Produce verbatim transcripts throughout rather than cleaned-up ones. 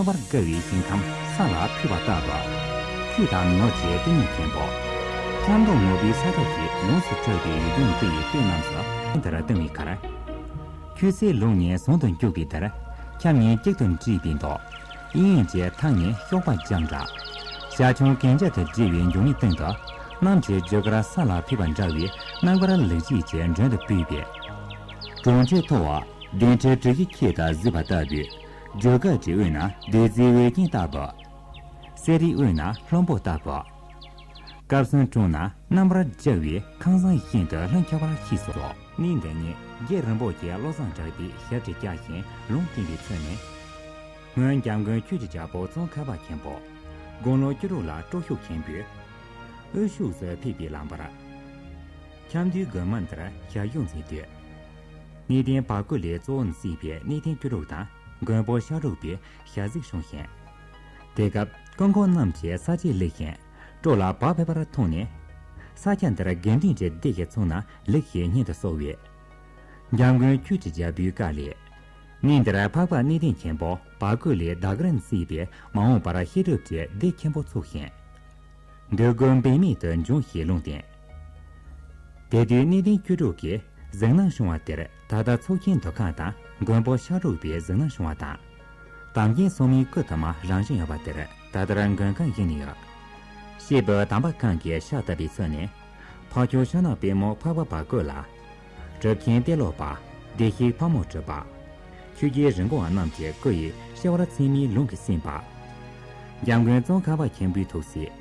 པར་དགའ་བའི་ཞིང་ཁམས་ས་ལ་ཕུལ་བ་ལྟ་བུ། ཁྱོད་དང་ནོར་གྱི་རྟེན་ཉིད་མཁན་པོ། སྐྱབས་འགྲོ་ངོ་བོའི་ས་ཆ་ཞིག་ཡོངས་སུ་གྲགས་པའི་ཡུལ་ལྗོངས་འདི་ཡི་སྟེང་རྣམས་སུ་ལྷུན་དུ་སྟོན་པའི་ཁར། ཁྱོད་སའི་ལུང་ནས་ཟུང་དུ་འཇུག་པའི་དེར། ཁྱམས་གཉིས་གཅིག་ཏུ་འདྲེས་པའི་མདོག། གཡས་གཡོན་གྱི་ཐག་ནས་གཤོག་པ་རྒྱང་གྲགས། ཤར་ཕྱོགས་གན་རྐྱལ་དུ་བསྒྲིལ་བའི་འབྱུང་གནས་སྟེང་དུ། གནམ་གྱི་རྒྱུ་སྐར་ས་ལ་ཕེབས་པ་འདྲ་བའི་རྣམ་དཀར་ལེགས་བྱས་ཀྱི་མགྲོན་དུ་ཕུལ་བའི། གྲོང་ཁྱེར་མཐོ་བ། གདན་ཁྲི་གྲུ་བཞི་ཁྱེད་དུ་གཟིགས་པ་ལྟ་བུའི། རྒྱུ་སྐར་གྱི་དབུས་ན་བདུད་རྩིའི་འོད་ཀྱིས་བཏབ་པ། གསེར་རིའི་དབུས་ན་ལྷུན་པོ་ལྟ་བུ། སྐབས་སུ་དྲུང་ན་རྣམ་པར་རྒྱལ་བའི་ཁང་བཟང་ཤིན་ཏུ་ལྷུན་ཁྱབ་པར་ཤེས་སོ། གནས་འདི་ཉིད་རྒྱལ་རིན་པོ་ཆེ་བློ་བཟང་གྲགས་པའི་ཞབས་ཀྱིས་བཅགས་ཤིང་ལུང་བསྟན་པའི་ཚུལ་ནི། སྔོན་འཇམ་མགོན་ཆོས་ཀྱི་རྒྱལ་པོ་ཙོང་ཁ་པ་ཆེན་པོ། དགུང་ལོ་བཅུ་དྲུག་ལ་སྤྲོ་ཤོག་ཆེན་པོའི་དབུ་བཞུགས་སུ་ཕེབས་པའི་ལམ་བར། ཁྱམས་འདུས་དགོན་མ་འདིར་ཞལ་བཞུགས་མཛད་དུས། གནས་བརྟན་བར་སྐོར་ལས་གཙོ་བོར་མཛད་པའི་གནས་བརྟན་བཅུ་དྲུག་དང་མགོན་པོ་ཤ་དྲུག་པའི་ཞལ་གཟིགས་བྱུང་ཞིང་། དེ་སྐབས་སྐུ་འཁོར་རྣམས་ཀྱིས་ས་ཆས་ལེགས་ཤིང་སྤྲོ་ལ་བག་ཕེབས་པར་མཐོང་ནས། ས་ཆ་འདིར་དགེ་འདུན་གྱི་སྡེ་ཞིག་ཚུགས་ན་ལེགས་ཞེས་སྙན་དུ་གསོལ་བས། འཇམ་མགོན་ཆོས་ཀྱི་རྒྱལ་པོའི་བཀའ་ལས། གནས་འདིར་འཕགས་པ་གནས་བརྟན་ཆེན་པོ་བར་སྐོར་ལས་བདག་གིར་མཛད་པའི་མ་འོངས་པར་བཤད་སྒྲུབ་ཀྱི་སྡེ་ཆེན་པོ་ཚུགས་ཤིང་། འདོད་དགུ་འབད་མེད་དུ་འབྱུང་ཞེས་ལུང་བསྟན། དེ་དུས་གནས་བརྟན་བཅུ་དྲུག་གི་གཟིགས་སྣང་བྱུང་བ་དེར་ད་ལྟ་ཚོགས་ཆེན་འདུ་ཁང་དང་མགོན་པོ་ཤ་དྲུག་པའི་གཟིགས་སྣང་བྱུང་བ་དང་། དམ་ཅན་སྲུང་མའི་སྐུ་དུ་མ་རང་བཞིན་ཡོད་པ་དེར་ད་ལྟར་མགོན་ཁང་བཞེངས་ནས་ཡོད། སྐྱེས་བུ་དམ་པ་གང་གིས་ཕྱག་བཏབ་པའི་ཚུལ་ནི། འཕགས་མཆོག་ཕྱག་ན་པདྨོ་འཕགས་པ་བར་སྐོར་ལ། གྲུབ་ཆེན་ཏེ་ལོ་པ། བདེ་གཤེགས་ཕག་མོ་གྲུ་པ། ཆོས་རྒྱལ་རིན་གོང་བ་རྣམས་ཀྱི་སྐུ་ཡི་སྤྱི་བོར་མཚན་མའི་ལུང་གིས་ཟིན་པ། འཇམ་མགོན་ཙོང་ཁ་པ་ཆེན་པོའི་ཐུགས་སྲས།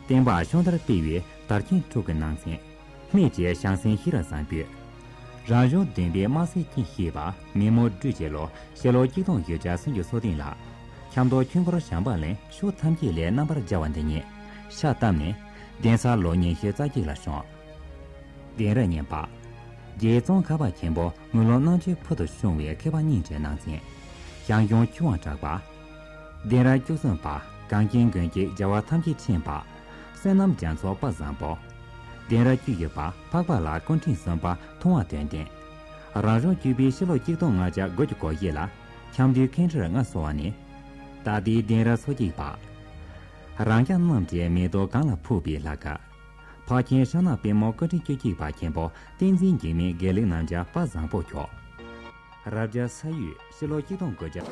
བསྟན་པ་ཕྱོགས་མཐར་སྤེལ་བའི་དར་ཆེན་དྲུག་གི་ནང་ཚན། སྨད་ཀྱི་ཞང་སེང་ཤེས་རབ་བཟང་པོས། རང་གཞུང་འདུན་པའི་དམག་སྲིད་ཀྱིས་བཤད་པ་མེ་མོ་སྦྲུལ་གྱི་ལོ་ཕྱི་ལོ་གཅིག་སྟོང་བཞི་བརྒྱ་སུམ་ཅུ་སོ་བདུན་ལ། ཁྱམས་ཐོག་ཆོས་འཁོར་བྱམས་པ་གླིང་ཕྱོགས་ཐམས་ཅད་ལས་རྣམ་པར་རྒྱལ་བ་འདི་ཉིད་ཕྱག་བཏབ་ནས་གདན་ས་ལོ་ཉི་ཤུ་རྩ་གཅིག་ལ་བྱོན། གདན་རབས་གཉིས་པ། རྗེ་ཙོང་ཁ་པ་ཆེན་པོ་དངུལ་ལོ་རྣམ་བཅུའི་བར་དུ་བྱུང་བའི་མཁས་པ་སྙིང་རྗེའི་ནང་ཚན། ཞང་ཞུང་ཆོས་དབང་གྲགས་པ། གདན་རབས་བཅུ་གསུམ་པ། གངས་ཅན་མགོན་གྱི་རྒྱལ་བ་ཐམས་ཅད་མཁྱེན་པ། བསོད་ནམས་རྒྱ་མཚོ་དཔལ་བཟང་པོ། གདན་རབས་བཅུ་བཞི་པ་འཕགས་པ་ལྷ་སྐུ་ཕྲེང་གསུམ་པ་མཐོང་བ་དོན་ལྡན། རང་གཞུང་བཅུ་པའི་ཕྱི་ལོ་གཅིག་སྟོང་ལྔ་བརྒྱ་དགུ་བཅུ་གོ་བཞི་ལ་ཁྱམས་འདུས་མཁན་ཁྲིར་མངའ་གསོལ་བ་ནས། ད་ལྟའི་གདན་རབས་སོ་གཅིག་པ། རང་རྒྱལ་གནམ་གྱི་མེ་ཏོག་གང་ལ་ཕོག་པའི་ལྷ་ཁང་། འཕགས་ཆེན་ཕྱག་ན་པདྨོ་སྐུ་ཕྲེང་བཅུ་གཅིག་པ་ཆེན་པོ་བསྟན་འཛིན་འཇིགས་མེད་དགེ་ལེགས་རྣམ་རྒྱལ་དཔལ་བཟང་པོ་མཆོག། རབ་བརྒྱ་ས་ཡོས་ཕྱི་ལོ་གཅིག་སྟོང་དགུ་བརྒྱ།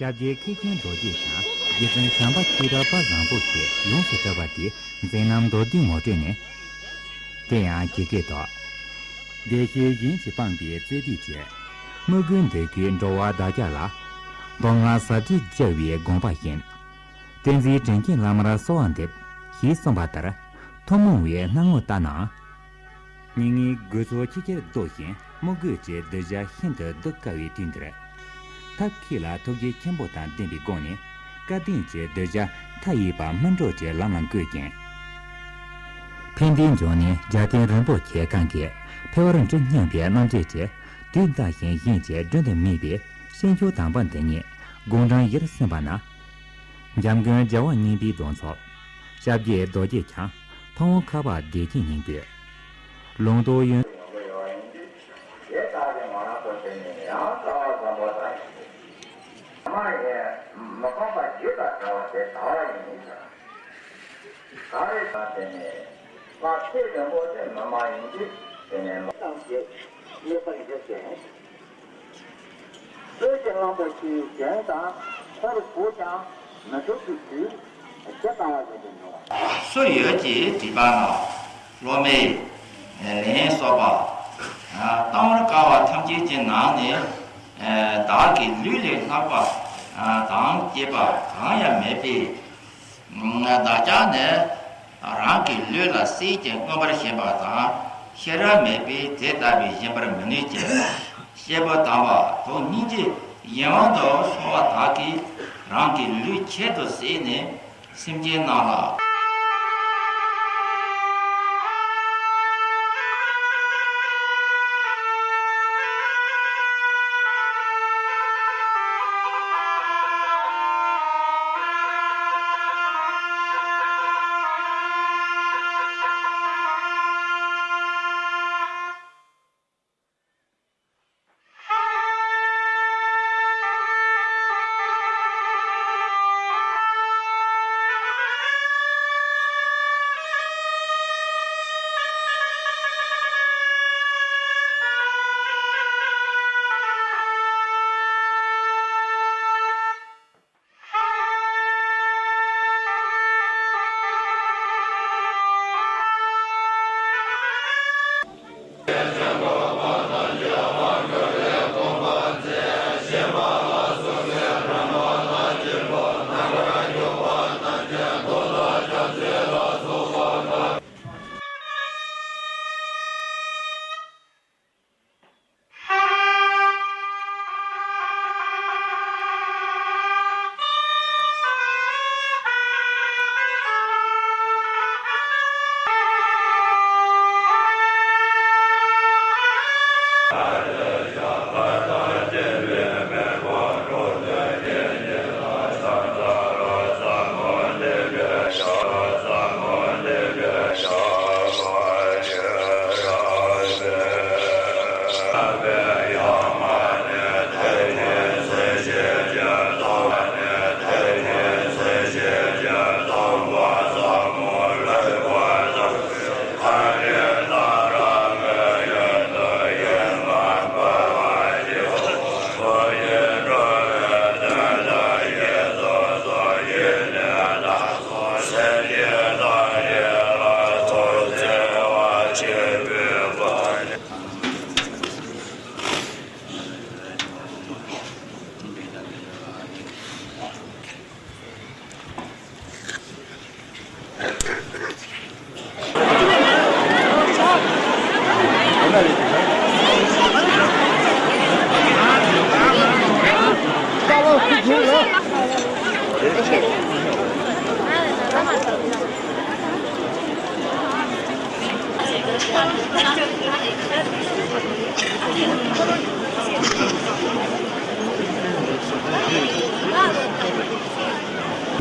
ཞབས་རྗེས་མཁས་ཆེན་རྡོ་རྗེ་འཆང་། རྗེ་བཙུན་བྱམས་པ་ཆོས་གྲགས་པ་བཟང་པོ་ཞེས་ཡོངས་སུ་གྲགས་པ་དེའི་མཛད་རྣམ་མདོར་བསྡུས་ངོ་སྤྲོད་ནི། དེ་ཡང་ཇི་སྐད་དུ། བདེ་གཤེགས་གཞན་གྱིས་སྤངས་པའི་རྩོད་དུས་བཅས། དམུ་རྒོད་འདོད་རྒུའི་འགྲོ་བ་བདག་ཅག་ལ། མདོ་སྔགས་ཟབ་ཁྲིད་སྦྱར་བའི་དགོངས་པ་བཞིན། བསྟན་འཛིན་དྲིན་ཅན་བླ་མར་གསོལ་བ་འདེབས། ཞེས་གསུངས་པ་ལྟར། ཐུན་མོང་བའི་སྣང་ངོར་ལྟ་ནའང་། སྙིང་ནས་དགོས་ཚོགས་ཆེས་ཆེར་བདོག་བཞིན་དམུ་རྒོད་ཀྱི་གདུལ་བྱ་ཤིན་ཏུ་གདུལ་དཀའ་བའི་དུས་འདིར། ཐབས་མཁས་ལ་ཐུགས་རྗེ་ཆེན་པོ་དང་ལྡན་པའི་སྒོ་ནས་སྐལ་ལྡན་གྱི་གདུལ་བྱ་མཐའ་ཡས་པ་སྨིན་གྲོལ་གྱི་ལམ་ལ་བཀོད་ཅིང་། ཕན་བདེའི་འབྱུང་གནས་རྒྱལ་བསྟན་རིན་པོ་ཆེ་གང་གི་འཕེལ་བར་འབྲེལ་སྙིང་པའི་རྣམ་འགྲེལ་གྱི་དུས་མཐའ་གཞན་གཞན་གྱི་མགྲོན་དུ་མེད་པའི་ཤིང་ཆུ་དམ་པ་འདི་ཉིད་དགུང་གྲངས་བཞིར་སོན་པ་ན། འཇམ་མགོན་རྒྱལ་བ་གཉིས་པའི་གདུང་འཚོབ། ཞབས་རྗེས་རྡོ་རྗེ་འཆང་ཕ་བོང་ཁ་པ་བདེ་ཆེན་སྙིང་པོས། ལུང་རྟོགས་ཡོན། དེ་ལྟ་བུའི་མ་རང་དུ་བྱས་ནས་ཡང་རྩ་བ་བཟང་པོ་དང་། མ་ཡིན་མི་ཁོམ་པ་རྒྱུད་དང་བྲལ་བ་དེ་དལ་བ་ཡིན་ཟེར། ག་རེ་དང་དེ་ནས་ལྷ་ཚེ་རིང་པོ་དེ་མི་མ་ཡིན་གྱི་དེ་ནས་མ་དང་ཞེས་ལེགས་པར་འཇུག་ཅིང་། སྲོད་ཀྱི་གླང་པོ་ཆེའི་གདན་དང་འཁོར་དགུ་ཀྱང་མི་སྡུག་པའི་དུས་ཇི་ལྟ་བ་བཞིན་དུ་མྱོང་བ། སུ་ཡོད་ཀྱི་དྲིས་པ་ན། སློབ་མས་ལན་གསོལ་པ། ལྟ་བར་དཀའ་བ་ཐམས་ཅད་ཀྱི་ནང་ནས་བདག་གི་ལུས་ལས་ལྷག་པ་དང་སྐྱེས་པ་གང་ཡང་མེད་པས། བདག་ཅག་ནི་རང་གི་ལུས་ལ་བསྲེས་ཀྱང་མངོན་པར་ཞེན་པ་དང་ཤེས་རབ་མེད་པས་དེ་ལྟ་བུའི་ཞེན་པར་མི་ནུས་ཀྱི། སྐྱེས་བུ་དམ་པ་དོན་སྙིང་རྗེ་ཡིད་འོང་དུ་སོང་བ་དག་གིས་རང་གི་ལུས་ཁྱད་དུ་བསྲེས་ནས་སེམས་ཅན་རྣམས་ལ།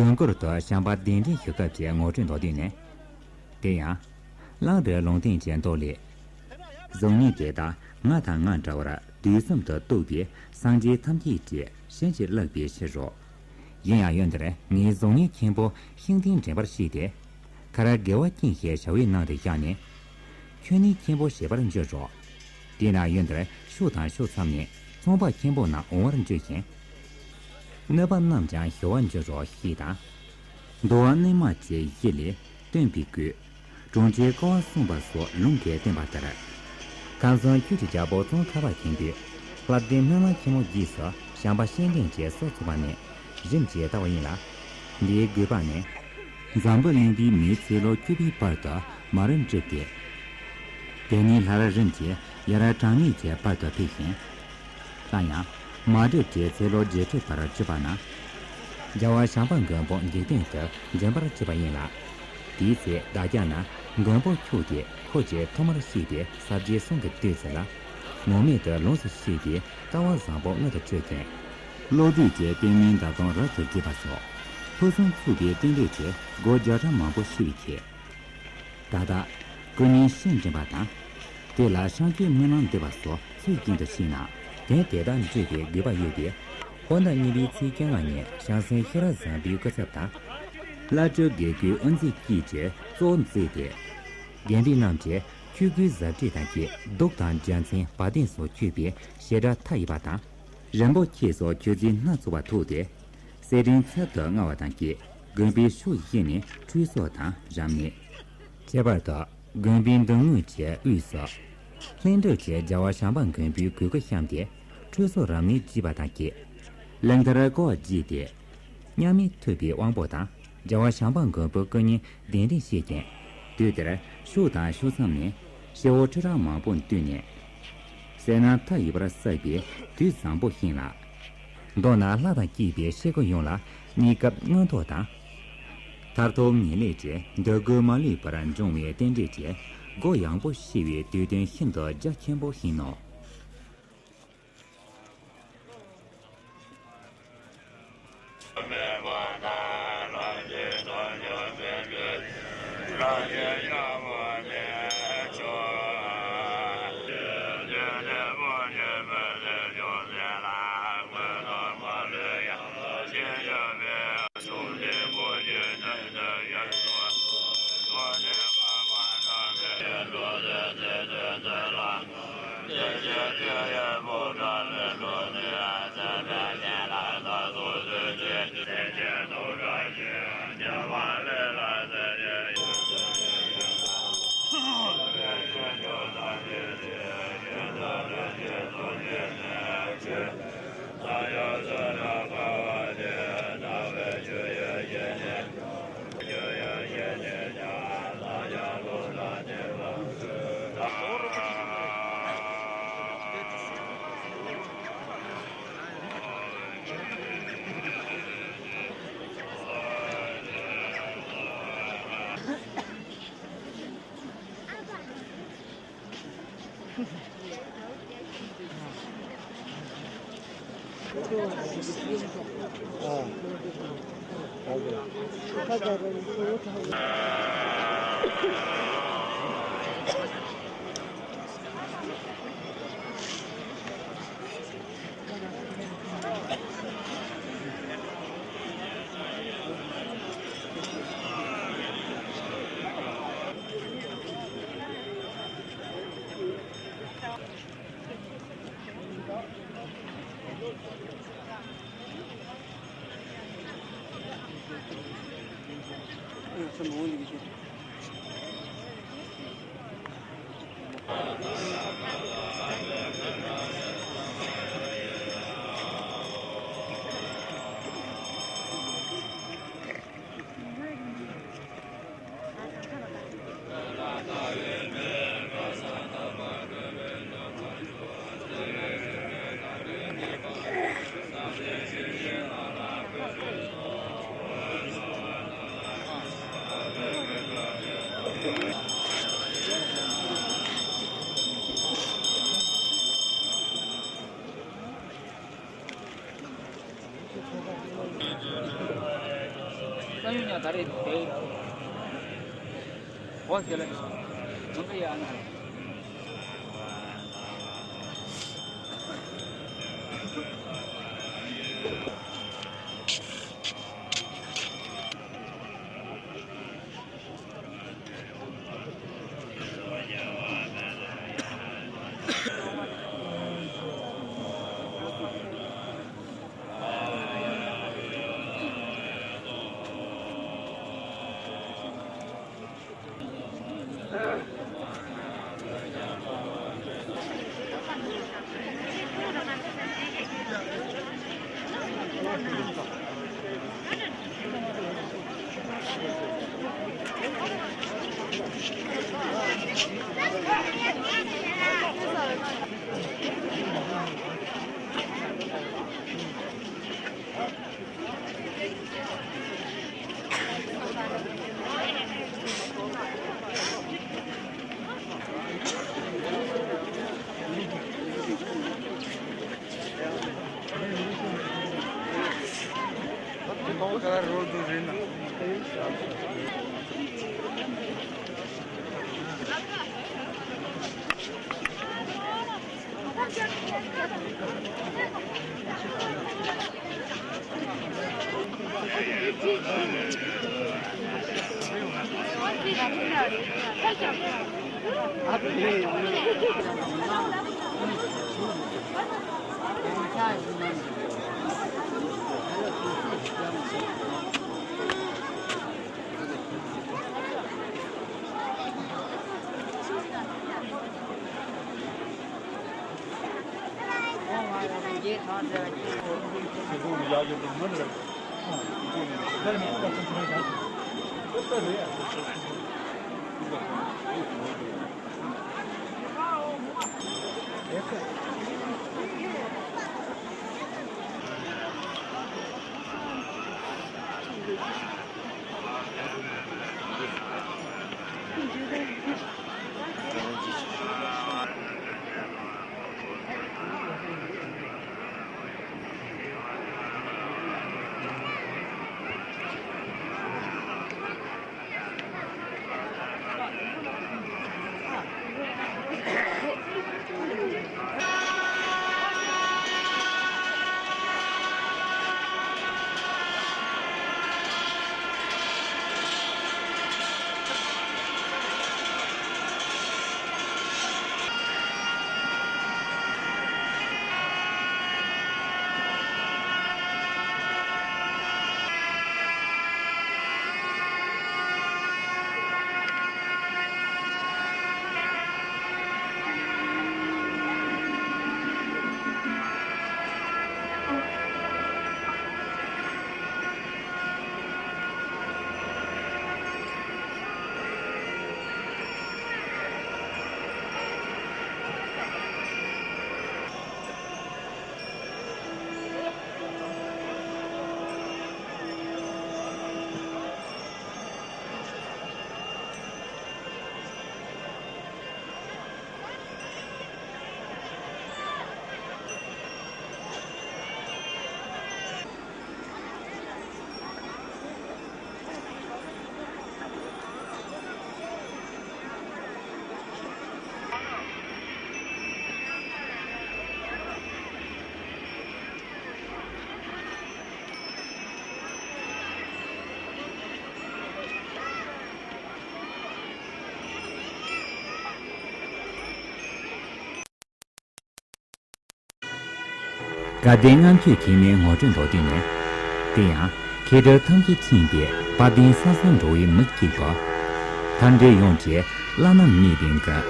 དགོན་སྐོར་དུ་བྱམས་པ་གདན་འདྲེན་ཞུ་སྐབས་ཀྱི་ངོ་སྤྲོད་མདོར་བསྡུས་ནས། དེ་ཡང་། གླང་རི་ལུང་བསྟན་གྱི་མདོ་ལས། གཟུགས་བརྙན་དེ་དག་ང་དང་ང་འདྲ་བར་དུས་གསུམ་དུ་གཏུགས་པའི་སངས་རྒྱས་ཐམས་ཅད་ཀྱིས་ཞལ་གྱིས་བཀླགས་པའི་ཕྱིར་རོ། ཡིན་ཡང་ཡུལ་འདིར་ངའི་གཟུགས་བརྙན་མཁན་པོ་ཤིང་སྡོང་འདྲེན་པར་གཤེགས་ཏེ། ཁར་དགེ་བ་ཅན་ཞེས་བྱ་བའི་ནང་དུ་བཞག་ནས། ཁྱོད་ནི་མཁན་པོ་ཞེས་པར་འགྱུར་རོ། དེས་ན་ཡུལ་འདིར་ཕྱོགས་དང་ཕྱོགས་མཚམས་ནས་ཚོང་པ་མཁན་པོ་རྣམས་འོང་བར་འགྱུར་ཞིང་། གནོད་པ་རྣམས་ཀྱང་ཞི་བར་འགྱུར་རོ་ཞེས་དང་། འདུལ་བ་རྣལ་མ་བཅས་བཞི་ལས་སྟོན་པའི་སྐུ། གྲོང་ཁྱེར་ཀ་བ་གསུངས་པ་སོགས་ལུང་གིས་བསྟན་པ་ལྟར། ཁམས་གསུམ་ཆོས་ཀྱི་རྒྱལ་པོ་ཙོང་ཁ་པ་ཆེན་པོས་ལྷ་ལྡན་སྨོན་ལམ་ཆེན་མོ་རྗེས་སུ་བྱམས་པ་ཤེར་ཕྲེང་གི་སྲོག་བཙུགས་པ་ནས་རིམ་གྱིས་དར་བ་ཡིན་ལ། འདིའི་དགོས་པ་ནི། འཛམ་བུ་གླིང་པའི་མིས་ཚེ་ལོ་བཅུ་པའི་བར་དུ་མ་རུ་འགྲིབ་སྟེ། དེ་ནས་སླར་རིམ་གྱིས་ཡར་གྲངས་མེད་ཀྱི་བར་དུ་ཕེབས་ཤིང་། སླར་ཡང་མ་འགྲིབ་ཀྱི་ཚེ་ལོ་བརྒྱད་ཁྲི་བར་བཞུགས་པ་ན། རྒྱལ་བ་བྱམས་པ་མགོན་པོ་འཇིག་རྟེན་དུ་འཛིན་པར་བྱེད་པ་ཡིན་ལ། དེའི་ཚེ་བདག་ཅག་ན་མགོན་པོ་ཁྱོད་ཀྱིས་འཁོར་གྱི་ཐོག་མར་གཤེགས་པའི་ས་བཅད་གསུང་གི་བདུད་རྩི་ལ། ངོམས་མེད་དུ་ལོངས་སུ་སྤྱད་པའི་སྐལ་བ་བཟང་པོ་མངོན་དུ་གྱུར་ཅིང་། བློ་གྲོས་ཀྱི་གཏེར་མའི་མདའ་མདུང་རབ་ཏུ་རྒྱས་པ་སོགས། ཕུན་སུམ་ཚོགས་པའི་རྟེན་འབྲེལ་གྱི་སྒོ་བརྒྱ་ཕྲག་མང་པོ་ཕྱེ་བའི་ཁྱད། ད་ལྟ་སྐུ་བརྙན་ཤིང་འདྲེན་པ་དང་། དེ་ལ་བཤང་སྤྱོད་སྨོན་ལམ་འདེབས་པ་སོགས་ཚུལ་བཞིན་དུ་བྱས་ན། དོན་དེ་དག་འགྲུབ་པའི་དགོས་པ་ཡོད་པས། ཧོར་ཟླ་གཉིས་པའི་ཚེས་བཅོ་ལྔ་ཉིན་བྱང་སེམས་ཤེས་རབ་བཟང་པོའི་སྐུ་ཚབ་དང་། བླ་སྤྲུལ་དགེ་བསྐོས་དབུ་མཛད་བཅས་ཀྱིས་གཙོ་བོར་མཛད་དེ། དགེ་འདུན་རྣམས་ཀྱིས་ཆོས་གོས་གཟབ་སྤྲས་དང་བཅས་གདུགས་དང་རྒྱལ་མཚན་བ་དན་སོགས་མཆོད་པའི་བྱེ་བྲག་མཐའ་ཡས་པ་དང་། རིན་པོ་ཆེ་སོགས་མཆོད་རྫས་སྣ་ཚོགས་པ་ཐུགས་ཏེ། སེར་ཕྲེང་ཚབ་ཏུ་མངའ་བ་དང་བཅས་དགོན་པའི་ཕྱོགས་བཞི་ནས་ཁྲུས་གསོལ་དང་རབ་གནས། ཁྱད་པར་དུ་དགོན་པའི་མདུན་ངོས་ཀྱི་དབུས་སུ། ལྷུན་གྲུབ་ཀྱི་རྒྱལ་བ་བྱམས་པ་མགོན་པོའི་གོས་སྐུ་བཤམས་ཏེ་ཁྲུས་གསོལ་རབ་གནས་བགྱིས་པ་དང་བཅས། གླིང་མཐར་བསྐོར་བ་བགྱིས་ཏེ། མཉམ་མེད་ཐུབ་པའི་དབང་པོ་དང་རྒྱལ་བ་བྱམས་པ་མགོན་པོའི་སྐུ་བརྙན་གདན་འདྲེན་བྱེད་ཅིང་། དུས་དེར་ཕྱོགས་དང་ཕྱོགས་མཚམས་ནས་སྐྱེ་བོ་ཁྲི་ཕྲག་མང་པོ་འདུས་ནས། གསལ་སྣང་མཐའ་ཡས་པར་གསལ་བའི་དུས་བཟང་པོ་ཞིག་ལ། མདོར་ན་ལྷ་དང་བཅས་པའི་སྐྱེ་དགུ་ཡོངས་ལ་གནས་སྐབས་མངོན་མཐོ་དང་། མཐར་ཐུག་ངེས་ལེགས་ཀྱི་འདོད་དགུ་མ་ལུས་པར་འབྱུང་བའི་རྟེན་འབྲེལ་གྱི་སྒོ་ཡངས་པོ་ཕྱེ་བའི་དུས་སྟོན་ཤིན་ཏུ་རྒྱ་ཆེན་པོ་ཞིག་ནོ། དགའ་ལྡན་ལྔ་མཆོད་མཁྱེན་མའི་ངོ་སྤྲོད་མདོར་བསྡུས་ནས། དེ་ཡང་མཁས་གྲུབ་ཐམས་ཅད་མཁྱེན་པའི་དཔལ་ལྡན་ས་གསུམ་འགྲོ་བའི་མི་གཅིག་པ། མཐའ་འབྲས་ཡོངས་ཀྱི་བླ་ན་མེད་པའི་མགོན།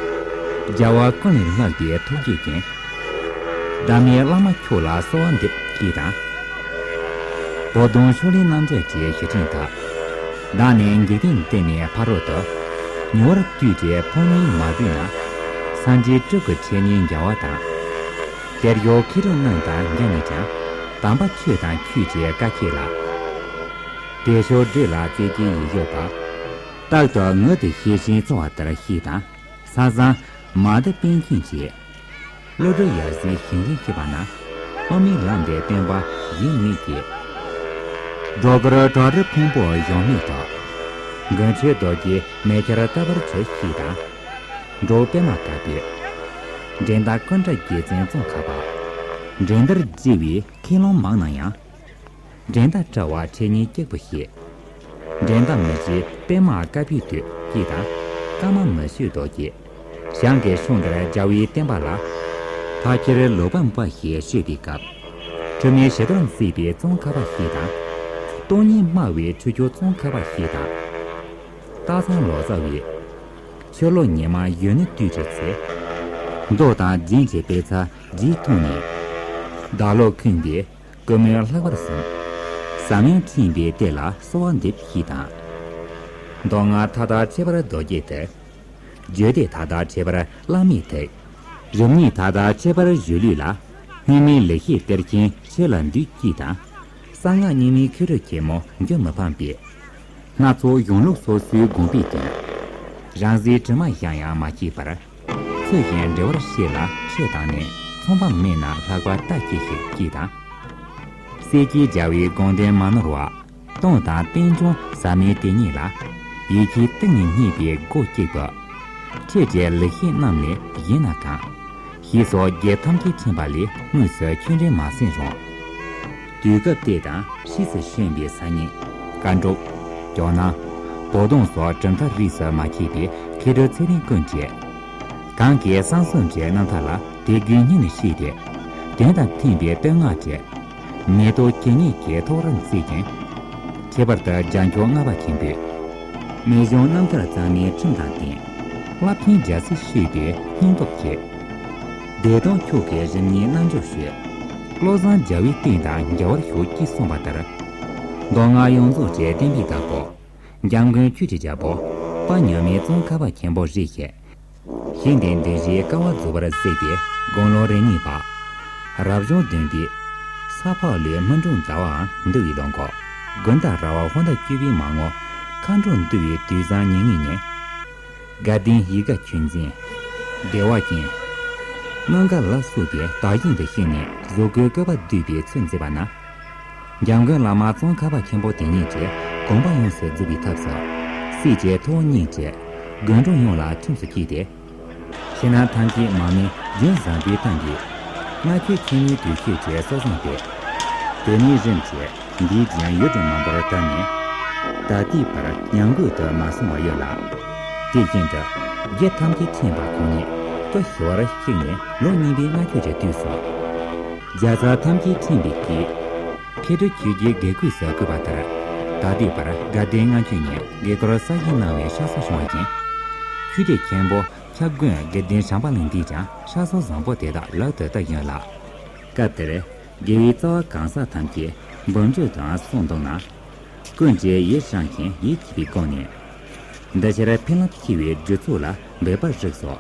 རྒྱལ་བ་ཀུན་ལས་ལྷག་པའི་ཐུགས་རྗེ་ཅན། ཟླ་མེད་བླ་མ་མཆོག་ལ་གསོལ་བ་འདེབས་ཅེས་དང་། བོ་དོང་ཤོ་ལོ་ཀའི་རྣམ་འགྲེལ་གྱི་ཞུ་ཕྲེང་དག། བདག་ནི་འཇིག་རྟེན་གཏད་ནས་ཕ་རོལ་ཏུ། ཉེ་བར་བཏུད་དེ་ཕོ་ཉས་མ་བཏུད་ན། སངས་རྒྱས་སྤྲུལ་སྐུ་ཁྲི་ཉིན་འཇལ་བ་དང་། དེར་ཡོད་མཁས་གྲུབ་རྣམས་དང་མཇལ་ནས་ཀྱང་། དམ་པ་ཆོས་དང་ཆོས་ཀྱི་བཀའ་ཁྱེད་ལ། དེ་ཕྱོགས་འདྲེ་ལ་རྩེ་གཅིག་ཡིད་གཞུག་པ། རྟག་ཏུ་ངུ་སྟེ་ཤེས་བཞིན་བརྩེ་བ་ལྟར་ཤེས་དང་། ས་བཟང་མ་འདི་པཎ་ཆེན་གྱི། བློ་གྲོས་ཡར་སེང་ཞིང་ཆེན་སྐྱེས་པ་ན། དབུ་མའི་ལམ་འདི་སྟོན་པ་གཞན་མེད་ཀྱི། སྒྲོ་སྐུར་བྲག་རི་ཕུང་པོ་གཞོམ་མེད་དུ། མགོན་ཁྲི་རྡོ་རྗེ་མེ་ཆར་ལྟ་བུར་བྱོས་ཤིག་དང་། འབྲུག་པདྨ་དཀར་པོས། འགྲན་ཟླ་ཀུན་བྲལ་རྒྱལ་མཚན་ཙོང་ཁ་པ། འགྲན་བསྡུར་བརྗེ་བའི་མཁས་རློམ་མང་ན་ཡང་། འགྲན་ཟླ་བྲལ་བ་ཁྲི་ཉིན་གཅིག་པུ་ཞེས། འགྲན་ཟླ་མི་བྱེད་པདྨ་དཀར་པོའི་དུས་ཀྱི་དང་། ཀརྨ་མི་ཆོས་རྡོ་རྗེ། ཞང་གི་ཤོང་འདིར་རྒྱལ་བའི་བསྟན་པ་ལ། ཕ་ཁྱེར་ལོ་པཎ་པ་ཞེས་ཤོད་པའི་སྐབས། ཁྲོས་མའི་ཞི་དུལ་མཛེས་པའི་ཙོང་ཁ་པ་ཞིག་དང་། སྟོང་ཉིད་སྨྲ་བའི་ཁྲོ་ཆུ་ཙོང་ཁ་པ་ཞིག་དང་། སྟག་ཚང་ལོ་ཙཱ་བས། ཆུ་ལོག་ཉི་མ་གཞོན་ནུ་དུས་ཀྱི་ཚེ། མདོ་དང་རྒྱན་གྱི་དཔེ་ཆ་རྗེས་མཐོང་ནས། བདག་བློ་ཁེངས་པས། ཀུ་མུད་ལྷག་པར་བཟུང་ ཟབ་ཡངས་ཕྲེང་བའི་གཏེར་ལ་གསོལ་བ་འདེབས་ཤིག་དང་། མདོ་སྔགས་མཐའ་དག་ཁྱད་པར་མདོ་རྒྱུད་དེར། བརྗོད་བདེ་མཐའ་དག་ཁྱད་པར་བླ་མེད་ཐེག་རིམ་གཉིས་མཐའ་དག་ཁྱད་པར་སྒྱུ་ལུས་ལ། སྙིགས་མའི་ལེགས་བཤད་གཏེར་ཆེན་ཆོས་ལ་འདུད་ཅིག་དང་། གསང་སྔགས་རྙིང་མའི་མཁས་གྲུབ་ཆེན་མོ་འགྱུར་མི་ཕམ་པའི། སྣ་ཚོགས་གཞུང་ལུགས་སོ་སོའི་དགོངས་པའི་དོན། རང་གཟིགས་དྲི་མ་བཞག་ཡང་མ་སྐྱེས་པར། ཚུལ་བཞིན་འགྲེལ་བར་བཤད་ལ་ཁྲིད་དང་ནི། མཚུངས་པ་མེད་ན་ལྷག་པར་ལྟ་ཅི་ཞིག་ཅིག་དང་། གསེར་གྱི་རྒྱལ་བའི་དགོངས་དོན་མ་ནོར་བ། སྟོང་དང་རྟེན་འབྱུང་ཟབ་མོའི་དེ་ཉིད་ལ། ཡིད་ཀྱི་གཏིང་ནས་བརྙེས་པའི་སྒོ་གཅིག་པུ། ཁྲིད་བྱེད་ལེགས་བཤད་རྣམས་ལས་གཞན་ན་གང་། ཞེས་སོགས་རྒྱལ་ཐམས་ཅད་ཕྲེང་བ་ལས་དངོས་སུ་ཆོས་འབྲེལ་མ་གསན་རུང་། དུས་སྐབས་དེ་དང་ཕྱིས་སུ་བྱོན་པའི་སར་རྙིང་། བཀའ་འགྲུབ། ཇོ་ནང་། བོག་ལྡོང་སོགས་གྲུབ་མཐའ་རིས་སུ་མ་ཆད་པའི་མཁས་གྲུབ་ཚུལ་ལྡན་ཀུན་གྱིས། གང་གི་གསང་གསུམ་གྱི་རྣམ་ཐར་ལ་དད་གུས་སྙིང་ནས་བཤད་དེ། དོན་དང་མཐུན་པའི་བསྟོད་བསྔགས་བྲིས། མེ་ཏོག་ཇི་སྙེད་ཀྱི་ཐོག་རིམ་བརྩིགས་ཤིང་། ཁྱད་པར་དུ་རྒྱལ་མཆོག་ལྔ་པ་ཆེན་པོས། རྨད་བྱུང་རྣམ་ཐར་རྩ་མེད་ཁྲིམས་དང་ལྡན། རླབས་ཆེན་རྒྱལ་སྲས་ཤོད་པའི་སྙིང་སྟོབས་ཀྱིས། བདེ་སྟོང་མཆོག་གི་རིམ་གཉིས་རྣལ་འབྱོར་ཤོད། བློ་བཟང་རྒྱལ་བའི་བསྟན་དང་འགལ་བར་ཞོག་ཅེས་གསུངས་པ་ལྟར། མདོ་སྔགས་ཡོངས་རྫོགས་ཀྱི་བསྟན་པའི་བདག་པོ། འཇམ་མགོན་ཆོས་ཀྱི་རྒྱལ་པོ། དཔལ་མྱུར་མའི་ཙོང་ཁ་པ་ཆེན་པོ་རེ་ཞིག་ཞིང་དེའི་འདུ་བྱེད་དཀའ་བ་རྫོགས་པར་གཟིགས་ཏེ། དགུང་ལོ་རེ་གཉིས་པ། རབ་བྱུང་བདུན་པའི། ས་ཕག་ལོའི་སྨིན་དྲུག་ཟླ་བའམ་འདུ་བའི་ལོ་འགོ། དགུན་ཟླ་ར་བ་ཧོར་ཟླ་བཅུ་པའི་མ་དངོས། མཁའ་འགྲོ་འདུ་བའི་དུས་བཟང་ཉེར་གཉིས་ཉིན། དགའ་ལྡན་ཡིད་དགའ་ཆོས་འཛིན། བདེ་བ་ཅན། གནོང་དགའ་ལ་སོགས་པའི་དག་ཞིང་དུ་གཤེགས་ནས་གཟུགས་སྐུའི་བཀོད་པ་བསྡུས་པའི་ཚུལ་མཛད་པ་ན། འཇམ་མགོན་བླ་མ་ཙོང་ཁ་པ་ཆེན་པོ་དེ་ཉིད་ཀྱི་དགོངས་པ་ཡོངས་སུ་རྫོགས་པའི་ཐབས་སུ། སྲས་ཀྱི་ཐུ་བོ་གཉིས་ཀྱིས་དགོན་གྲོང་ཡོངས་ལ་ཁྲིམས་སུ་བཅས་ཏེ། ཕྱི་ནང་ཐམས་ཅད་མ་མི་རྒྱུན་བཟང་པོའི་སྟེང་གི་སྔ་ཆོས་ཆེན་མོའི་དུས་ཆེན་གྱི་སྲོལ་བཟུང་སྟེ། དེ་ནས་རིམ་གྱིས་འདིའི་རྒྱུན་ཡུལ་གྲུ་མང་པོར་དར་ནས། ད་ལྟའི་བར་ཉམས་རྒུད་དུ་མ་སོང་བ་ཡོད་ལ། དེ་བཞིན་དུ་རྒྱལ་ཐམས་ཅད་ཕྲེང་བ་ཁོང་ཉིད་སྐུ་ཞི་བར་གཤེགས་ནས་ལོ་གཉིས་པའི་སྔ་ཆོས་ཀྱི་དུས་སུ། རྒྱལ་ཚབ་ཐམས་ཅད་ཕྲེང་བའི་དཀྱིལ། མཁས་གྲུབ་ཆོས་ཀྱི་དགེ་བསྐོས་སུ་བསྐོས་པ་ལྟར། ད་ལྟའི་བར་དགའ་ལྡན་ལྔ་མཆོད་ཉིན་དགེ་སྐོར་གསར་བཞེངས་གནང་བའི་ཕྱག་སྲོལ་བྱུང་བ་བཞིན། ཆོས་སྡེ་ཆེན་པོ་ཁྱབ་དགོན་དགེ་ལྡན་བྱམས་པ་གླིང་འདིས་ཀྱང་ཕྱག་སྲོལ་བཟང་པོ་དེ་དག་ལག་ཏུ་བསྟར་ཡོད་ལ། སྐབས་དེར་དགེ་བའི་རྩ་བ་གང་ཟག་ཐམས་ཅད་འབུམ་འགྱུར་དུའང་གསུངས་འདུག་ན། ཀུན་གྱིས་ཡིད་བཞིན་ཞིང་ཡིད་ཆེས་པའི་སྒོ་ནས། འདི་ཕྱིར་ཕན་རླབས་ཆེ་བའི་རྒྱུ་ཚོགས་ལ་འབད་པར་རིགས་སོ།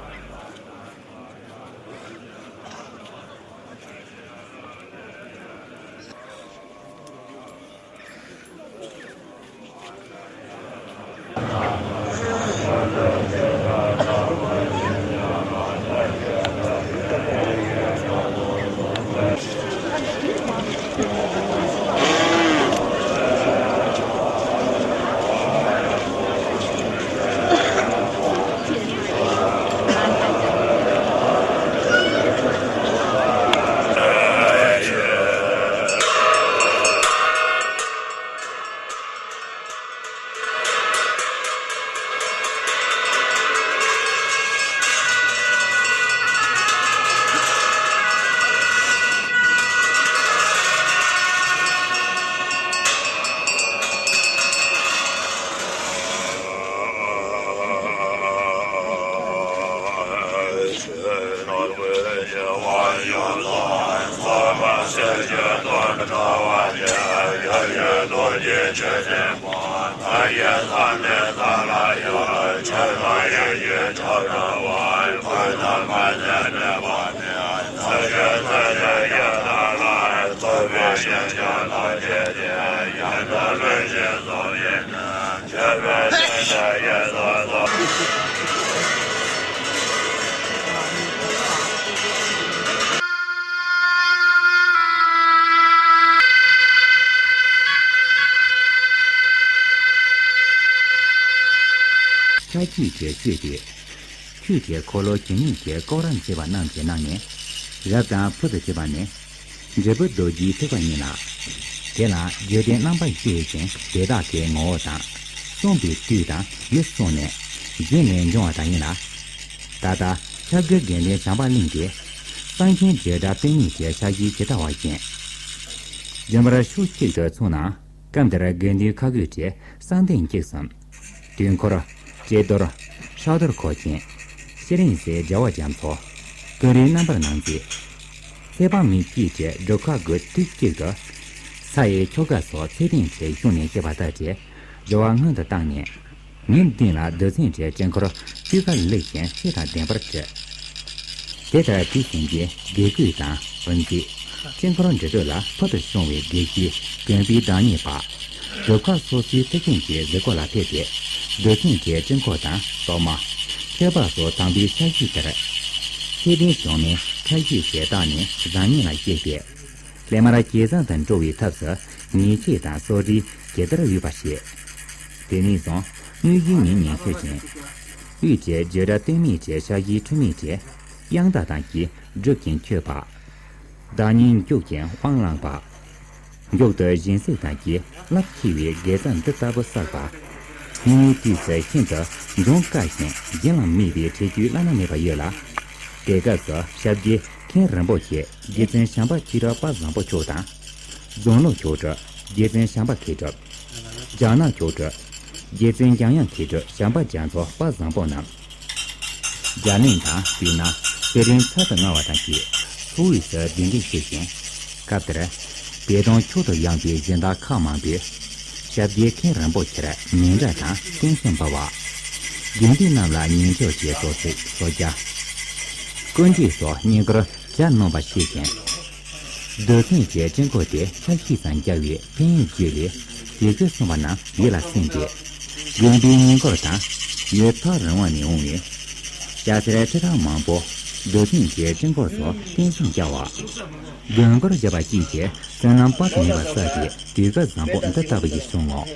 ཆ་གཅིག་གིས་བཤད་དེ། ཆོས་ཀྱི་འཁོར་ལོ་ཇི་སྙེད་ཀྱི་སྐོར་ར་མཛད་པ་རྣམས་ཀྱི་ནང་ནས། རབ་དང་ཕུལ་དུ་བྱུང་བ་ནི། འབྲས་བུ་རྡོ་རྗེའི་ཐེག་པ་ཡིན་ལ། དེ་ལ་རྒྱུད་སྡེ་རྣམ་པ་བཞི་ཡོད་ཅིང་དེ་དག་གི་ངོ་བོ་དང་། གསུངས་པའི་དུས་དང་ཡུལ་སོགས་ནས་རྒྱུད་ལས་འབྱུང་བ་དག་ཡིན་ལ། ད་ལྟ་ཁྱབ་དགོན་དགེ་ལྡན་བྱམས་པ་གླིང་གི་གསང་ཆེན་བྱེ་བྲག་པད་ཉིད་ཀྱི་ཕྱག་བཞེས་ཇི་ལྟ་བ་བཞིན། རྒྱུན་པར་ཕྱོགས་གཅིག་ཏུ་ཚུགས་ན། སྐབས་འདིར་དགེ་འདུན་ཁ་དགོད་ཀྱི་གསང་རྟེན་བརྩིགས་སམ། དུས་འཁོར། ཀྱེ་རྡོར། ཕྱག་རྡོར་འཁོར་ཅན། ཤྲཱི་སེ་རྒྱལ་བ་རྒྱ་མཚོ། ཀུན་རིག་རྣམ་པར་སྣང་མཛད། ཚེ་དཔག་མེད་བཅས་ཀྱི་སྒྲུབ་ཁག་དགུ་དུས་གཅིག་ཏུ། ཚྭ་ཡི་ཁྱོ་ག་སོགས་ཚད་ལྡན་གྱི་གཞུང་ནས་བཤད་པ་ལྟར་གྱི་རེ་བ་སྔོན་དུ་བཏང་ནས། ཉིན་བདུན་ལ་རྡུལ་ཚོན་གྱི་དཀྱིལ་འཁོར་སྤུས་ཀ་ལེགས་ཤིང་ཚད་དང་ལྡན་པར་བྲི། དེ་ལྟར་བྲིས་ཟིན་རྗེས་དགེ་བསྐོས་དང་འོན་ཚིག་དཀྱིལ་འཁོར་འབྲི་སྟོད་ལ་ཕུལ་དུ་བྱུང་བའི་དགེ་བཤེས་མགོན་པོའི་བདག་ཉིད་པ། སྒྲུབ་ཁག་སོ་སོའི་ཐེག་ཆེན་གྱི་གཟིགས་སྐོར་ལ་ཕེབས་ཏེ། རྡུལ་ཚོན་གྱི་དཀྱིལ་འཁོར་དང་སོག་མ། ཁྱད་པར་སོགས་དམ་པའི་ཕྱག་བཞེས་ལྟར། ཚད་ལྡན་གཞུང་མའི་ཕྱག་བཞེས་ཞེས་བཏགས་ནས་བཟང་ངན་ལ་དཔྱད་པས། སླད་མར་ཇེ་བཟང་དུ་འགྲོ་བའི་ཐབས་སུ་ཉེས་ཆད་དང་གསོག་སྒྲིག་ཇི་ལྟར་འོས་པ་བྱེད། དེ་ནས་བཟུང་དངོས་གཞིའི་ཉིན་ཉི་ཤུ་བཞིན། དབུས་ཀྱི་རྒྱུད་གྲྭ་སྟོད་སྨད་ཀྱི་ཕྱག་བཞེས་འཁྲུལ་མེད་ཀྱི་དབྱངས་རྟ་དང་བཅས་སྒྲུབ་ཀྱིན་མཆོད་པ། བདག་ཉིད་མཆོག་གི་དབང་བླངས་པ། མཆོག་ཏུ་སྦྱིན་སྲེག་དང་བཅས་རླབས་ཆེ་བའི་དགེ་རྩ་འདི་ལྟ་བུ་བསགས་པ། སྙིང་པོའི་དུས་སུ་ཤིན་ཏུ་འབྱུང་དཀའ་ཞིང་བརྒྱུད་ལམ་མེད་པའི་འཁྲིད་རྒྱུའི་བླ་ན་མེད་པ་ཡོད་ལ། དེ་སྐབས་སུ་ཞབས་རྗེས་མཁན་རིན་པོ་ཆེ་རྗེ་བཙུན་བྱམས་པ་མཁས་གྲུབ་དཔལ་བཟང་པོ་མཆོག་དང་། རྫོང་ལུགས་མཆོག་སྤྲུལ་རྗེ་བཙུན་བྱམས་པ་མཁས་གྲུབ། ལྗང་ནག་མཆོག་སྤྲུལ་རྗེ་བཙུན་འཇམ་དབྱངས་མཁས་གྲུབ་བྱམས་པ་རྒྱ་མཚོ་དཔལ་བཟང་པོ་རྣམས། རྒྱ་གླིང་དང་སྤུ་ན་གསེར་རིའི་ཚལ་དུ་མངའ་བ་དང་བཅས་མཚོ་དབུས་སུ་གདན་འདྲེན་ཞུས་ཤིང་། སྐབས་དེར་བེ་དོང་མཆོག་ཏུ་ཡངས་པའི་སྦྱིན་བདག་ཁག་མང་པོས་ཞབས་རྗེས་མཁན་རིན་པོ་ཆེར་མཎྜལ་དང་རྟེན་གསུམ་འབུལ་བ། དགེ་འདུན་རྣམས་ལ་ཉིན་ཆོག་གི་གསོལ་ཚིགས་གསོལ་ཇ། སྐུ་འདྲེན་སོགས་བསྙེན་བཀུར་ཇ་སྣོན་པ་ཞུས་ཤིང་། རྡུལ་ཚོན་གྱི་དཀྱིལ་འཁོར་དེ་ཕྱག་ཕྱིས་ཙམ་རྒྱབ་པའི་ཕན་ཡོན་བརྗོད་ལས་དེ་སྐོར་གསུངས་པ་རྣམས་ཡིད་ལ་ཟིན་ཏེ། དགོན་པའི་བསྙེན་བཀུར་དང་ཡུལ་ཐག་རིང་བ་ནས་འོང་བའི་སྐྱ་སེར་ཁྲི་ཕྲག་མང་པོ་རྡུལ་ཚོན་གྱི་དཀྱིལ་འཁོར་སོགས་རྟེན་གསུམ་རྒྱག་པ། དགོས་མཁོར་བཞག་པ་བཅས་ཀྱི་བསོད་ནམས་དཔག་ཏུ་མེད་པ་བསགས་ཏེ་དུས་སྐབས་བཟང་པོ་འདི་ལྟ་བུ་ཞིག་བྱུང་ངོ་།